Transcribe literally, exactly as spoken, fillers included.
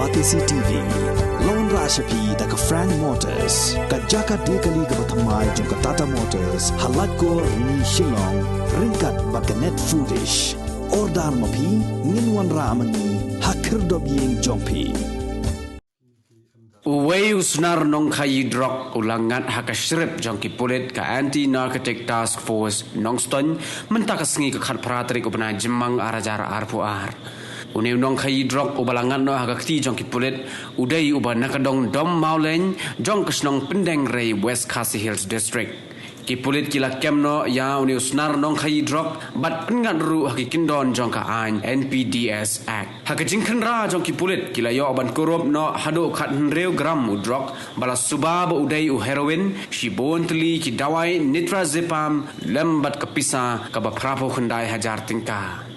Batesi T V. Long ra sha phi da ka Frank Motors, ka jaka de kali kaba thymmai jong ka Tata Motors, ha Laitkor, Rni, Shillong, ryngkat bad ka Net Foodish. Order ma phi, ngin wanrah ma ngi ha khyrdop ïing jong phi. Uwei u snar nongkhaïi drok u la ngat ha ka shrip jong ki pulit ka Anti Narcotic Task Force Nongstoiñ mynta ka sngi ka khatphra tarik u bnai Jymmang ar hajar arphew ar. Une u nongkhaïi drok uba la ngat noh ha ka kti jong ki pulit u dei uba na ka dong Dom Mawleiñ jong ka shnong Pyndengrei, West Khasi Hills District. Ki pulit ki la kem noh ïa une u snar nongkhaïi drok bad pynngat ruh ha ki kyndon jong ka aiñ N P D S Act. Ha ka jingkhynra jong ki pulit ki la ïoh ban kurup noh haduh khathynriew gram u drok ba la suba ba u dei u heroin, shibun tylli ki dawai nitrazepam lem bad ka pisa kaba phraphew khyndai hajar tyngka.